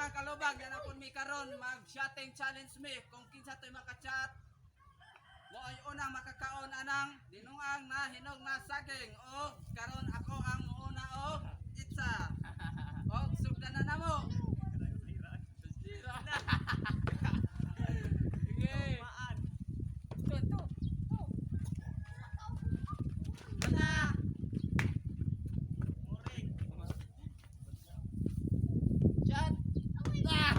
Mga kalubag, yan ako mi karon mag-shotting challenge mi kung kinsa to'y makachat. Mo ay unang makakaon anang dinungang na hinog na saging o karon ako ang muuna og itsa. Og sugdan na namo. Sira na. Sige. Ito, ito. Wala. Chat. Ah!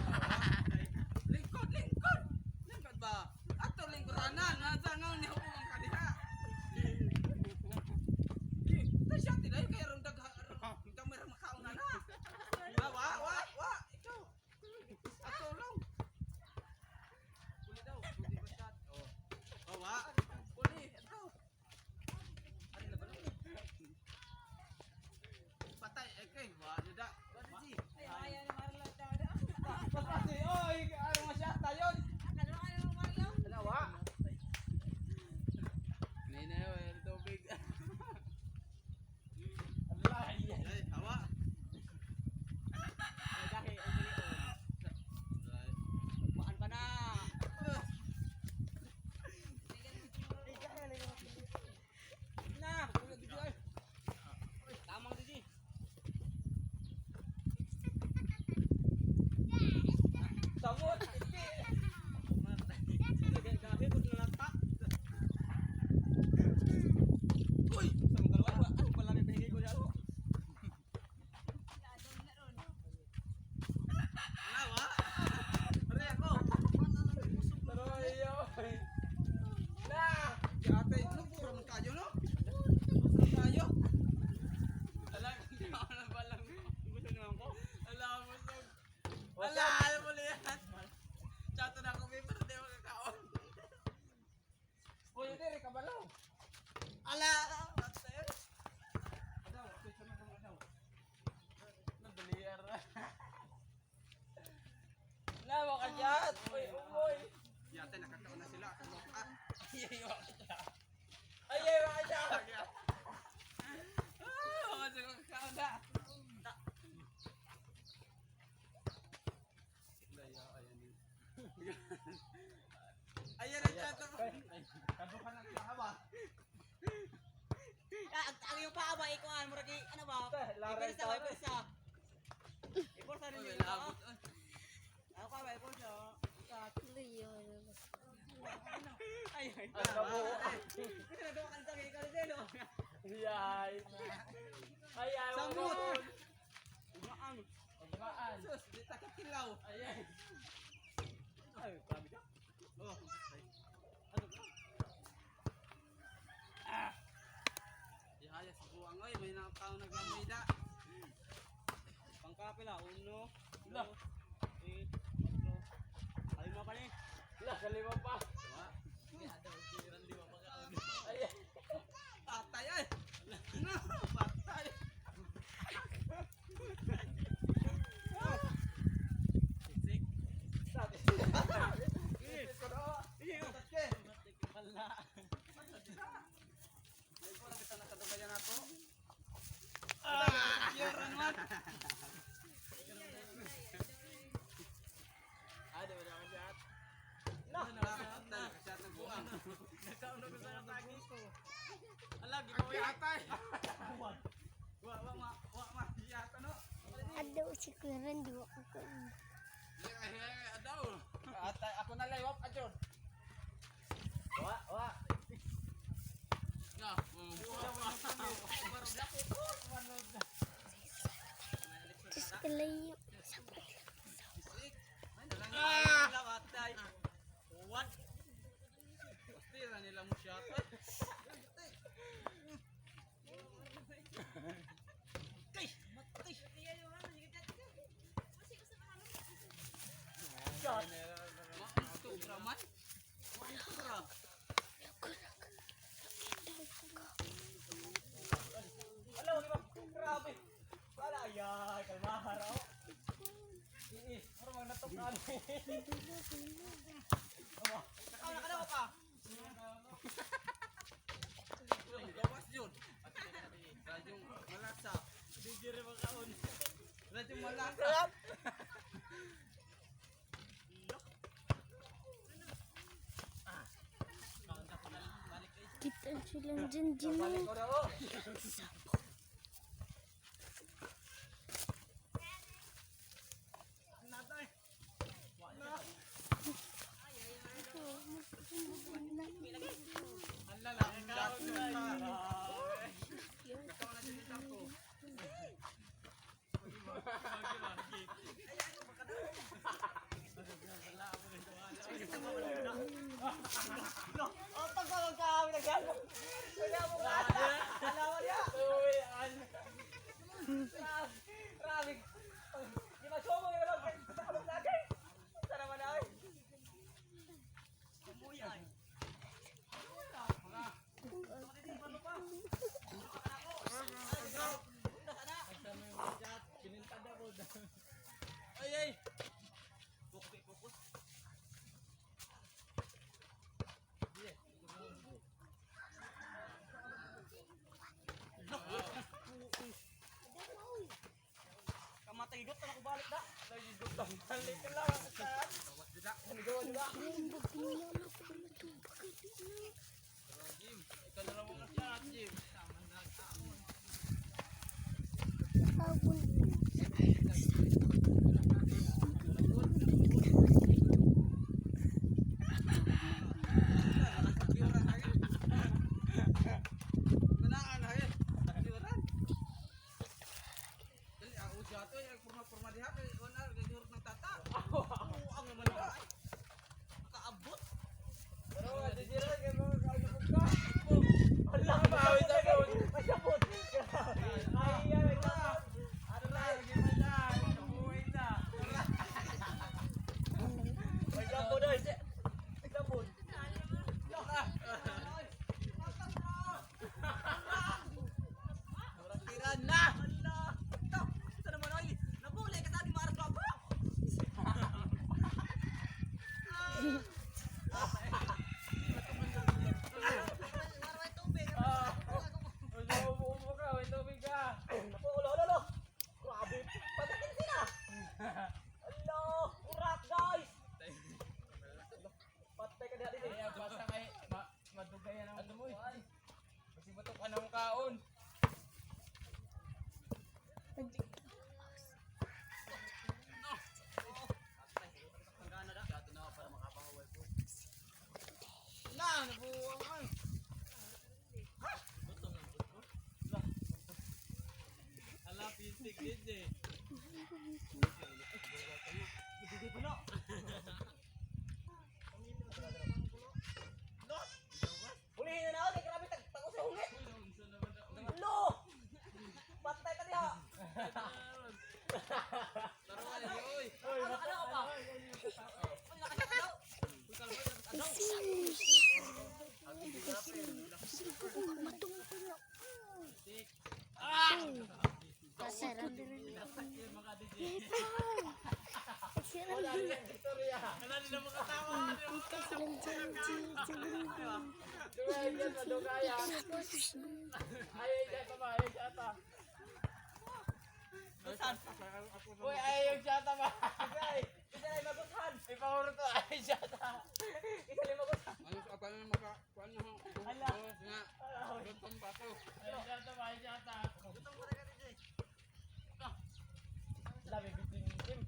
Lingkod, lingkod. Lingkod ba? Ato lingkuranan, nasa nga ni hubong ka diha. Eh, ta siya tinay kay rong dagha rong may makaon na na. Wa wa wa wa ikaw. Ato long. Kuli daw, kuli ba chat? Oh. Oh, wa. Kuli, ato. Ano na ba? Patay, eh kay, wa da. Wa di. Ay, ayaw ni Marlo daw. Patay, oy, ano nga siya tayon? Ano ano Marlo? Ano wa? Nene, oy, tubig. Ay, hawa. Ay, dahil ang gilion. Maan pa na. Na, tamang diji. Samot, iti. Uy, Ano wa? Pare ako. Taroy, oy. Na, ate, lupura man kayo no? Lupura kayo. Ala, ano ba lang? Ala, busog. Ala, alam mo na yan. Chato na ako, may pero di makakaon. Uy, hindi, rin kabalaw. Ala, patay. Adaw, ito siya na adaw. Nadaliyar. Na, makajat. Uy, uy. Yate, nakakaon na sila. Loka. Ay, makajat. Ay, makajat. Ah, mga sila kakaon na. Ayan ang chato mo. Kabukan ng kahawa. Ah, ang yung paa ba ikuan murag ano ba? Ipirsa ba, ipirsa. Ipirsa ninyo Uy, ito. labot. Ay. Ako ba ipirsa? Ay, ay. Ay, Kasi nagawa ka ng ikaw din, no? Ay, ay, ay, Samot! Umaan. Ugmaan. Sus, di takikilaw. Ay, ay. Ay, grabe ka. Oh. Ano ka? Ah. Ihaya sa buwang oy, may nakatao naglamida. Pangkapila, uno, La. dos, tres, cuatro. Ay, mga pala eh. La, kalima pa. Wa. Ay, ay. Patay ay. No, patay. Sik. Sabi. Wala. May pura kita nakadugayan ako. Ah! Pure man. Ah, di ba naman siya? Na, nakasat ng buwang. Nagkaon na ko sa tagi. Ala, gibawi. Atay. Wa wa ma wa ma yata no. Adaw si Kuya Randy, wa ko kaon. Adaw. Atay ako na laywap adyon. Wa, wa. Ya. Diyos kalayo. Sabay lang. Ah! Wala, patay. One. Pastira nila mo siya. Kay, matay. Shot. Maanto man. Maanto ra. Ala, wag ba? Grabe. Wala, ay, ay, kalmahan ako. Eh, mura mang natok na ano eh. Nakaw na ka na pa. Gawas yun. Radyong malasa. Di rin makaon. Radyong malasa. Silang dyan dyan. Balik ko na oh. Ang lalaki ka. Oh, pagpagod ka kami nagyan mo. Nagyan mo ka. Alawa niya. Uy, an. Grabe. Di ba sumo yung lang sa kalong lagi? Sa naman ay. Ay, ay. Kamatay got na balik da. Nagigutang balik lang. Jim, ikaw na lang mga chat, Jim. Manaan na eh. Tiwaran. Dali ako siya to, ay purma-purma diha kay wala gagurot ng tata. Ang naman ay. Nakaabot. Pero nga, di sila kay mga kausap ka. Ala, Bawi sa goal. Masabot. Ay, ay, ay. Ano na, naging na, nabuhay na. May sabon ay. Sabon. Tira na. Ala. Ito. Ito naman ay. Nabuli ka sa ating maras ba? Ah, umuubo ka, may tubig ka. Naku, ulo, ulo, ulo. Grabe. Patakin sila. Ala, urak guys. Patay ka diha din. Kaya basta kay madugayan ang ano mo eh. Kasi batok ka ng kaon. Na, nabuwang ka. Ala, pisig din eh. Hulihin na na ako, kay grabe tag tag sa huli. Lo! Patay ka diha. Tara, oy. Ano ano ka pa? Uy, nakasyak daw. Wala nila makatawa. Dugay, dyan, madugaya. Ay, ay, dyan, tama, ay, dyan, ta. Uy, ay, yung siyata ba? Ay, isa lang magusan. Ipahuro to, ay, siyata. Isa lang magusan. Ano sa paano maka kuan na ho? Ala. Nga. Gutom pa ko. Ay, siyata ba, ay, siyata. Labi bitin tim.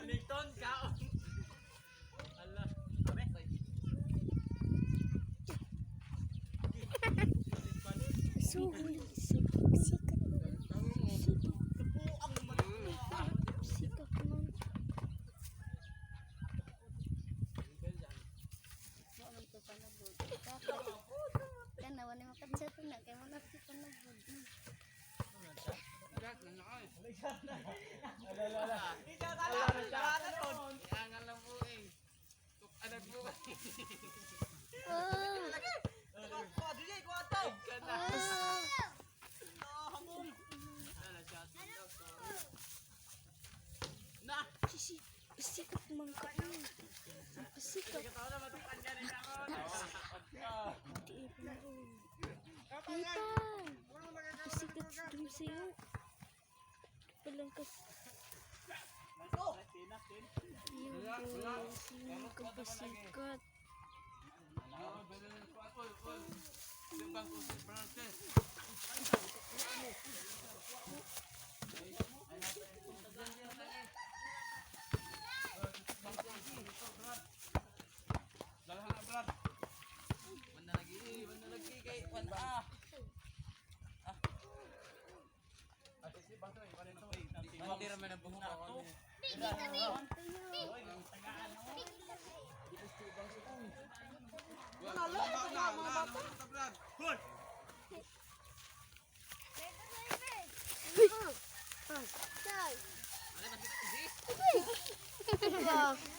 Nigton, kaon. Ala. Gat na na ay. Isa ka lang. Wala na Iangan lang po eh. Tuk anak po. Kuha, DJ, kuha to. Ka na. Ah, hangong. Ala, siyata. Na. Pasikat man ka na. Pasikat. Ikaw na matukan ka rin ako. Ethan! Pasikat sa dum sa'yo. Palangkas. Go. Iyo guys, yung kapasikat. Banda lagi, banda lagi kay wan ah. Bandera man ang buhok ako. Wala na mga bata. Uy! Ah.